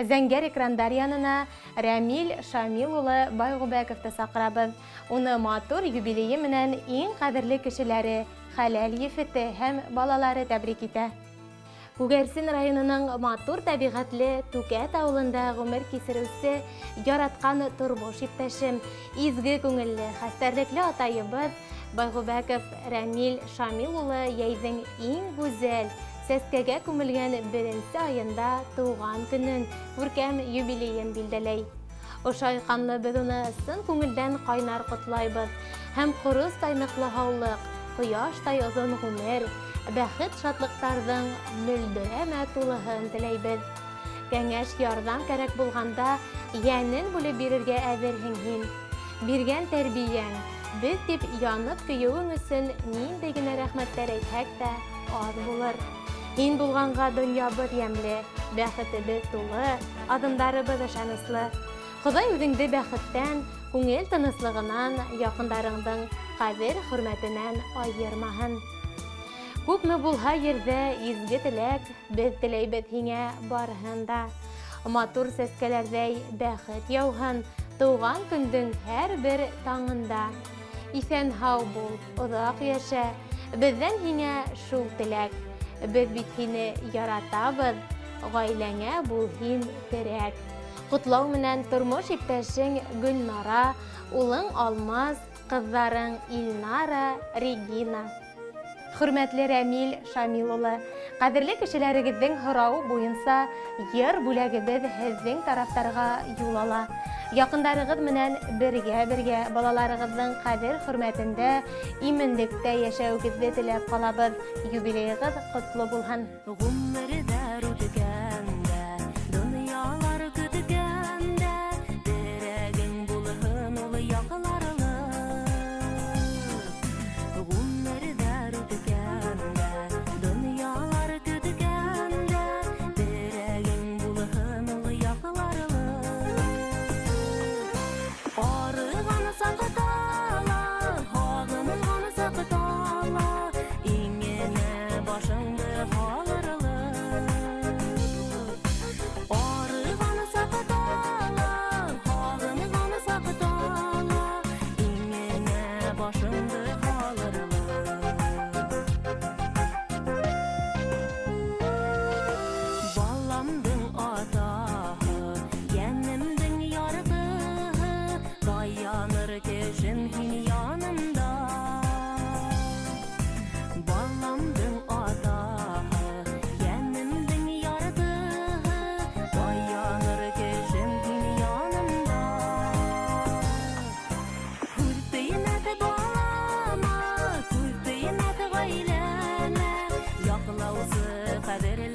Зәңгәр экрандар янына Рәмил Шамил улы Байғүбәковты саҡырабыҙ. Уны матур юбилейы менән иң ҡәҙерле кешеләре, хәләл ефете һәм балалары тәбрик итә. Күгәрсен районының матур тәбиғәтле Түкәт авылында ғүмер кисереүсе яратҡан тормош иптәшем, изге күңелле, хәстәрлекле атайыбыҙ Байғүбәков Рәмил Шамил улы йәйҙең иң гүзәл, сәскәгә күмелгән беренсе айында тыуған көнөн, күркәм юбилейын билдәләй. Ошо айҡанлы беҙ уны ысын күңелдән ҡайнар ҡотлайбыҙ һәм ҡоростай ныҡлы һаулыҡ, ҡояштай оҙон ғүмер, бәхет-шатлыҡтарҙың мөлдөрәмә тулыһын теләйбеҙ. Кәңәш, ярҙам кәрәк булғанда, йәнен бүлеп бирергә әҙерһең һин. Биргән тәрбиәң, беҙ дип янып-көйөүең өсөн ниндәй генә рәхмәттәр әйтһәк тә, аҙ булыр. Һин булғанға донъябыҙ йәмле, бәхетебеҙ тулы, аҙымдарыбыҙ ышаныслы. Хоҙай үҙеңде бәхеттән, күңел тыныслығынан, яҡындарыңдың ҡәҙер-хөрмәтенән айырмаһын. Күпме булһа ерҙә изге теләк, беҙ теләйбеҙ һиңә барыһын да. Матур сәскәләрҙәй бәхет яуһын тыуған көндөң һәр бер таңында. Иҫән-һау бул, оҙаҡ йәшә, беҙҙән һиңә шул теләк. Беҙ бит һине яратабыҙ, ғаиләңә бул һин терәк. Ҡотлау менән тормош иптәшең Гөлнара, улың Алмаз, ҡыҙҙарың Илнара, Регина. Хөрмәтле Рәмил Шамил улы, ҡәҙерле кешеләрегеҙҙең һорауы буйынса йыр бүләгебеҙ һеҙҙең тарафтарға юл ала. Яҡындарығыҙ менән бергә-бергә балаларығыҙҙың ҡәҙер-хөрмәтендә, именлектә йәшәүегеҙҙе теләп ҡалабыҙ. Юбилейығыҙ ҡотло булһын! Ғүмерҙәр үткәндә, донъялар көткәндә, терәгең булһын ул яҡларлыҡ. Ғүмерҙәр үткәндә, донъялар көткәндә, терәгең булһын ул яҡларлыҡ. Арыған саҡта ла, һағынған саҡта ла, иңенә башыңды һалырлыҡ. Арыған саҡта ла, һағынған саҡта ла, иңенә башыңды һалырлыҡ. Баламдың атаһы, йәнемдең яртыһы, таяныр кешем һин янымда. Баламдың атаһы, йәнемдең яртыһы, таяныр кешем һин янымда. Һүҙ теймәҫ балама, күҙ теймәҫ ғаиләмә, яҡлаусы ҡәҙерле